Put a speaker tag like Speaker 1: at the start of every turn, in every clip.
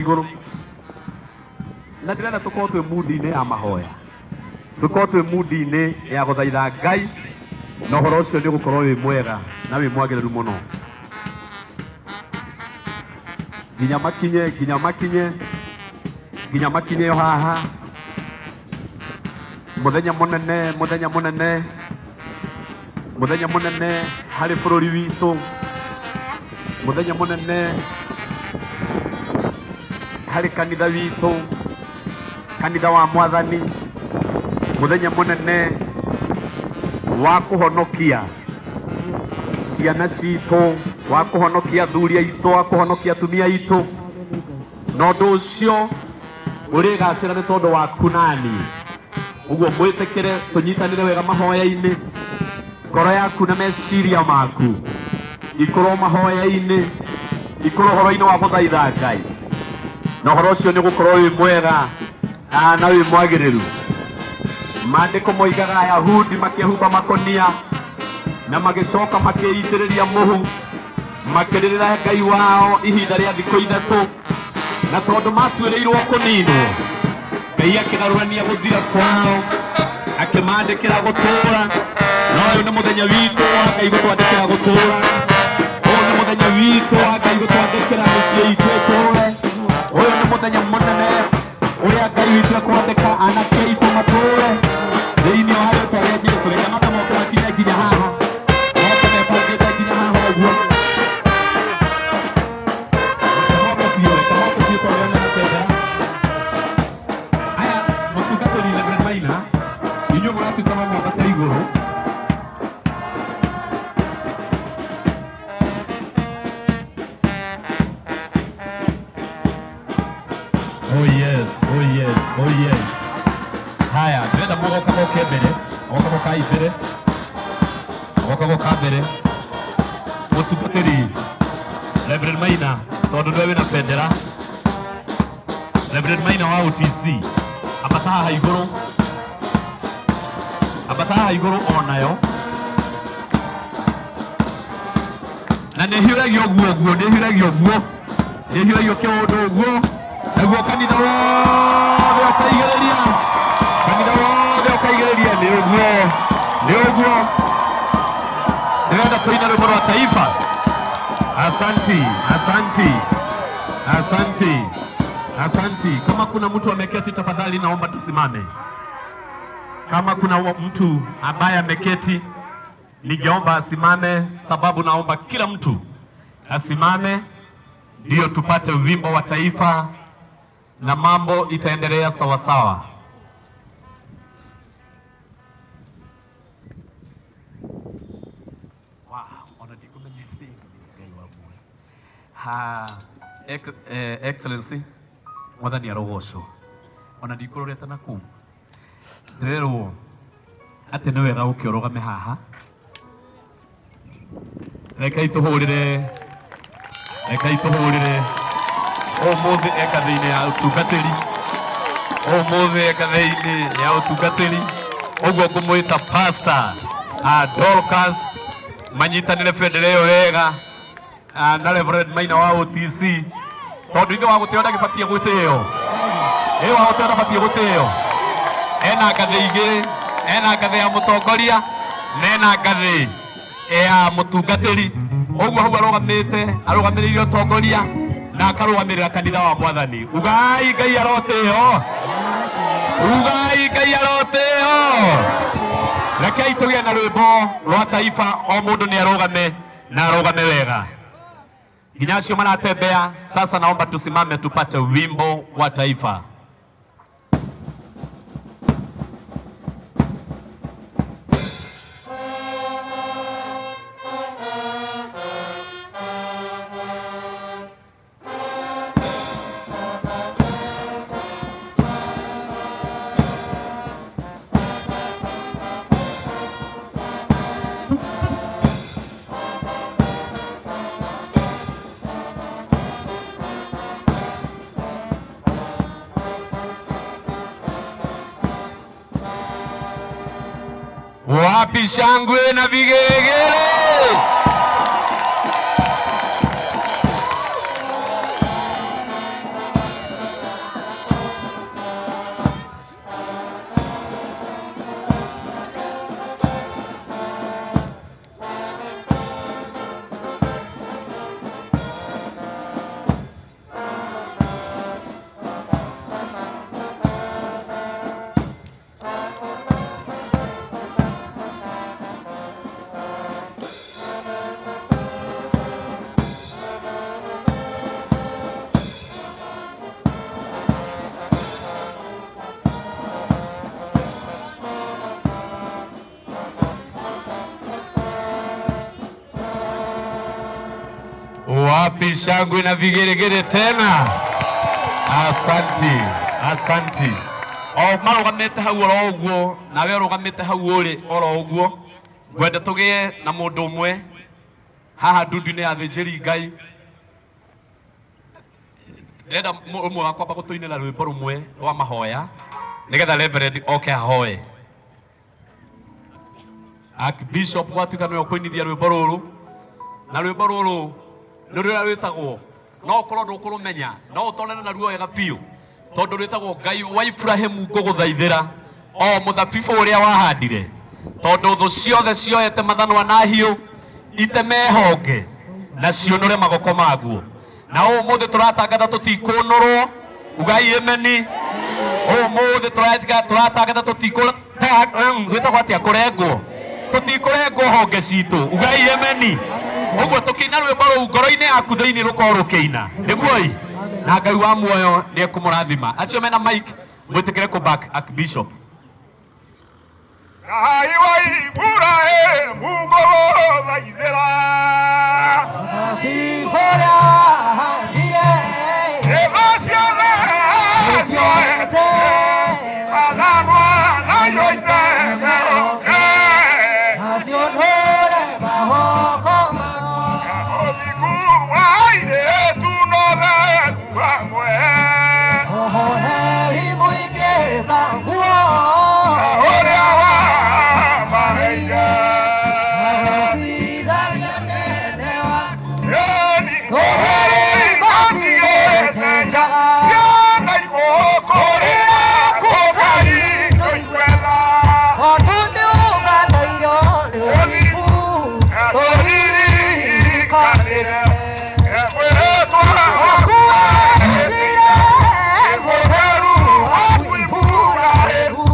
Speaker 1: Igũrũ na ndĩrenda tũkorwo twĩ mundi-inĩ ya mahoya, tũkorwo twĩ mundi-inĩ ya gũthaitha Ngai, na ũhoro ũcio nĩ ũgũkorwo wĩ mwega na wĩ mwagĩrĩru mũno nginya makinye, nginya makinye, nginya makinye o haha. Mũthenya mũnene, mũthenya mũnene, mũthenya mũnene harĩ bũrũri witũ, mũthenya mũnene harĩ kanitha witũ, kanitha wa Mwathani, mũthenya mũnene wa kũhonokia ciana citũ, wa kũhonokia athuri aitũ, wa kũhonokia atumia aitũ. Na ũndũ ũcio ũrĩgacĩra nĩ tondũ waku nani. Ũguo mwĩtĩkĩre tũnyitanĩre wega mahoya-inĩ, ngoro yaku na meciria maku ikorwo mahoya-inĩ, ikorwo ũhoro-inĩ wa gũthaitha Ngai, na ũhoro ũcio nĩ ũgũkorwo wĩ mwega na wĩ mwagĩrĩru. Maandĩko moigaga Ayahudi makĩhumba makonia na magĩcoka makĩitĩrĩria mũhu, makĩrĩrĩra Ngai wao ihinda rĩa thikũ ithatũ. Na tondũ matuĩrĩirwo kũninwo, Ngai akĩgarũrania gũthira kwao, akĩmandĩkĩra gũtũũra. Na ũyũ nĩ mũthenya witũ wa Ngai gũtwandĩkĩra gũtũũra. Ũyũ nĩ mũthenya witũ wa Ngai gũtwandĩkĩra mĩciĩ itũ ĩtũũre. Ũyũ nĩ mũthenya mũnene ũrĩa Ngai witũ ekwandĩka anake aitũ matũũre thĩinĩ wa rĩtwa rĩa Jesu. Reke mambe moke makinye nginya haha, moke mebangĩte nginya haha ũguo. Reke moke biũ, reke moke biũ tondũ mena bendera. Aya mũtungatĩri Reverend Maina, inyuĩ mũratuĩka no mwambate igũrũ. Oh yes, oh yes, oh yes. Haya, ndĩrenda mũgoka moke mbere, moka mokai mbere, moka moka mbere. Mũtungatĩri Reverend Maina, tondũ nĩwe wĩna bendera. Reverend Maina wa OTC, ambata haha igũrũ, ambata haha igũrũ onayo. Na nĩ hiũragio ũguo ũguo, nĩ hiũragio ũguo, nĩ hiũragio kĩũndũ ũguo, naguo kanitha wothe ũkaigĩrĩria, kanitha wothe ũkaigĩrĩria, nĩ ũguo, nĩ ũguo. Ndĩrenda tũine rwĩmbo rwa taifa. Asanti, asanti, asanti, asanti. Kama kuna mtu ameketi, tafadhali naomba tusimame. Kama kuna mtu ambaye ameketi, ningeomba asimame, sababu naomba kila mtu asimame, ndiyo tupate wimbo wa taifa na mambo itaendelea sawasawa. Wow, ona ndikũmenyete Ngai wa muoyo. Ha, Excellency, Mwathani arogocwo. Ona ndikũrorete na kũu. Ndĩrerwo atĩ nĩ wega ũke ũrũgame haha. Rekei tũhũrĩre, rekei tũhũrĩre ũmũthĩ e ngathĩ-inĩ ya ũtungatĩri, ũmũthĩ e ngathĩ-inĩ ya ũtungatĩri, ũguo ngũmwĩta Pastor Dorcas, manyitanĩre bendera ĩyo wega na Reverend Maina wa OTC, tondũ ithe wa gũtĩo ndagĩbatiĩ gwĩtĩo, ĩ wa gũtĩo ndabatiĩ gũtĩo. Ena ngathĩ igĩrĩ, ena ngathĩ ya mũtongoria na ena ngathĩ ya mũtungatĩri. Ũguo hau arũgamĩte arũgamĩrĩire ũtongoria na akarũgamĩrĩra kanitha wa Mwathani. Ugai Ngai arotĩo, ugai Ngai arotĩo. Rekei tũgĩe na rwĩmbo rwa taifa, o mũndũ nĩ arũgame na arũgame wega. Nginya acio maratembea sasa, naomba tusimame tupate wimbo wa taifa. Wapi shangwe na vigelegele? Wapi shangwe na vigeregere tena? Asanti, asanti. O marugamite hau oro uguo, nawe urugamite hau uri oro uguo. Ngwenda tugie na mundu umwe haha ndundu-inĩ ya athĩnjĩri Ngai. Ndĩrenda ũmwe wakwa amba gũtũinĩra rwĩmbo rũmwe rwa mahoya nĩgetha Reverend oke ahoe. Archbishop gwatuĩka nĩwe ũkũinithia rwĩmbo rũrũ, na rwĩmbo rũrũ nĩ rũrĩa rwĩtagwo, no ũkorwo ndũkũrũmenya, no ũtorane naruo wega biũ, tondũ rwĩtagwo Ngai wa Iburahĩmu ngũgũthaithĩra o mũthabibũ ũrĩa wahandire, tondũ thũ ciothe cioete mathanwa na hiũ iteme honge na ciũnũre magoko maguo. Na ũmũthĩ tũratangatha tũtikũnũrwo, ugai ameni. Ũmũthĩ tũratangatha tũtikũrengwo, atĩa kũrengwo, tũtikũrengwo honge citũ, ugai ameni. Ũguo tũkĩina rwĩmbo rũu ngoro-inĩ yaku thĩinĩ rũkorwo rũkĩina, nĩguo ĩ, na Ngai wa muoyo nĩ ekũmũrathima. Acio mena mic mwĩtĩkĩre kũ back Archbishop.
Speaker 2: Ngai wa Iburahĩmu ngũgũthaithĩra. Ĩtha ciothe cioete mathanwa nayo itemeroke. Ũthingu wa airĩtu na ũtheru hamwe. Na ũrĩa wamaheire. Ĩni matigĩte nja, ciana igũkũrĩra kũngai tũiguetha. Tũririkanĩre mwĩtwa waku wetire, mũtheru waku Iburahĩmu.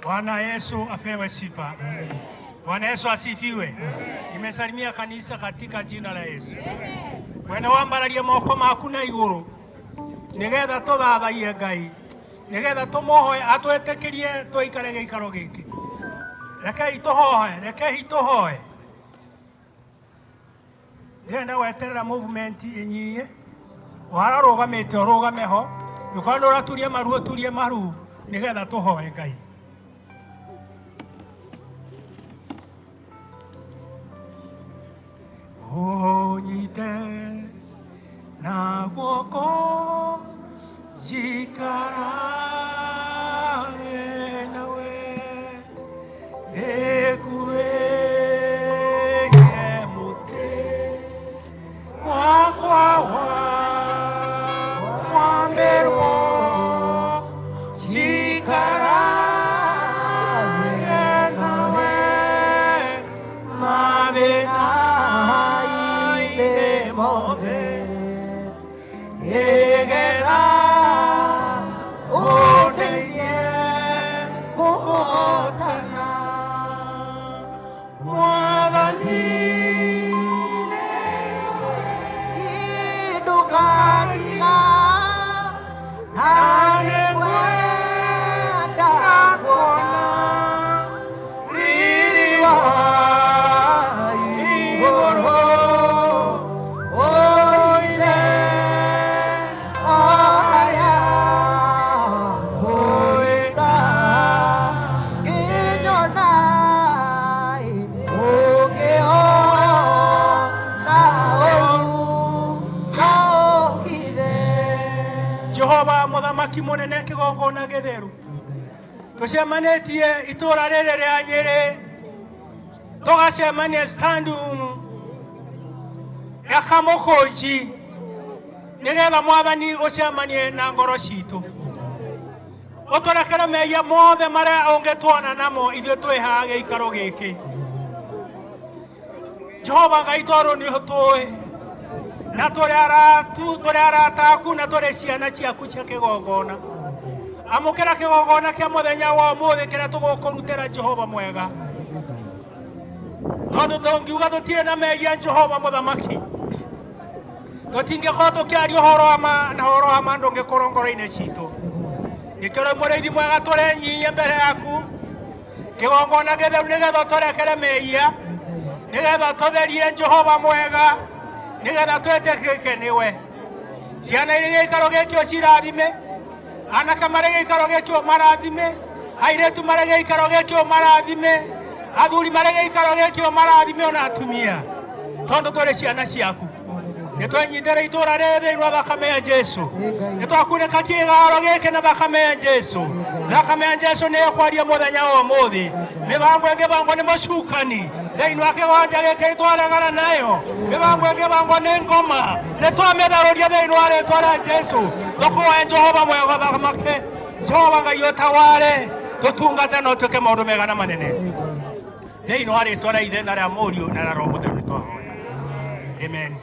Speaker 3: Bwana Yesu apewe sifa. Bwana Yesu asifiwe. Nimesalimia kanisa katika jina la Yesu. Mwene wambararie moko maku na iguru nigetha tuthathaiye Ngai, nigetha tumuhoe atwitikirie tuikare giikaro giki. Rekei tuhoe, rekei tuhoe. Ndĩrenda gweterera movement ĩnyie, wararugamĩte ũrũgame ho, ũkorwo nĩ ũraturia maru ũturie maru nigetha tũhoe Ngai. Ũnyite Na guoko njikarage nawe ndĩkuĩire mũtĩ wakwa wa mwambĩrwo njikarage nawe mathĩna-inĩ mothe nĩgetha ũndeithie kũhotana Mwathani
Speaker 4: ndũkandiga na nĩngwenda kuona
Speaker 3: riri wa igũrũ
Speaker 4: oire arĩa
Speaker 3: ũĩta
Speaker 4: ngĩnyona ũngĩona ũru na ũhithe.
Speaker 3: Jehova muthamaki munene kigongona githeru tucemanĩtie itũra rĩrĩ rĩa Nyĩrĩ tũgacemania standum ya Kamũkũnji nĩgetha mwathani ũcemanie na ngoro citũ ũtũrekere mehia mothe marĩa ũngĩtuona namo ithuĩ twĩ haha gĩikaro gĩkĩ. Jehova Ngai tondũ nĩ ũtũĩ na tũrĩ arata aku na tũrĩ ciana ciaku cia kĩgongona. Amũkĩra kĩgongona kĩa mũthenya wa ũmũthĩ kĩrĩa tũgũkũrutĩra Jehova mwega, tondũ tũngiuga tũtirĩ na mehia Jehova mũthamaki tũtingĩkorwo tũkĩaria ũhoro wa ma na ũhoro wa ma ndũngĩkorwo ngoro-inĩ citũ. Nĩkĩo rĩu mũrĩithi mwega tũrenyihia mbere yaku kĩgongona gĩtheru nĩgetha ũtũrekere mehia nĩgetha tũtherie Jehova mwega nĩgetha twĩtĩkĩke nĩwe. Ciana iria gĩikaro gĩkĩ ũcirathime, anake marĩ gĩikaro gĩkĩ ũmarathime, airĩtu marĩ gĩikaro gĩkĩ ũmarathime, athuri marĩ gĩikaro gĩkĩ ũmarathime ona atumia, tondũ tũrĩ ciana ciaku. Nĩtwenyitĩra itũra rĩrĩ thĩinĩ wa thakame ya Jesu, nĩtwakunĩka kĩgaro gĩkĩ na thakame ya Jesu. Thakame ya Jesu nĩ ĩkwaria mũthenya wa ũmũthĩ. Mĩbango ĩngĩbangwo nĩ mũcukani thĩinĩ wa kĩwanja gĩkĩ nĩtwaregana nayo. Mĩbango ĩngĩbangwo nĩ ngoma nĩtwamĩtharũria thĩinĩ wa rĩtwa rĩa Jesu. Tũkũhoya Jehova mwega thamake, Jehova Ngai ũtaware, tũtungate na ũtuĩke maũndũ mega na manene thĩinĩ wa rĩtwa rĩa Ithe na rĩa Mũriũ na rĩa Roho Mũtheru nĩtwahoya. Amen.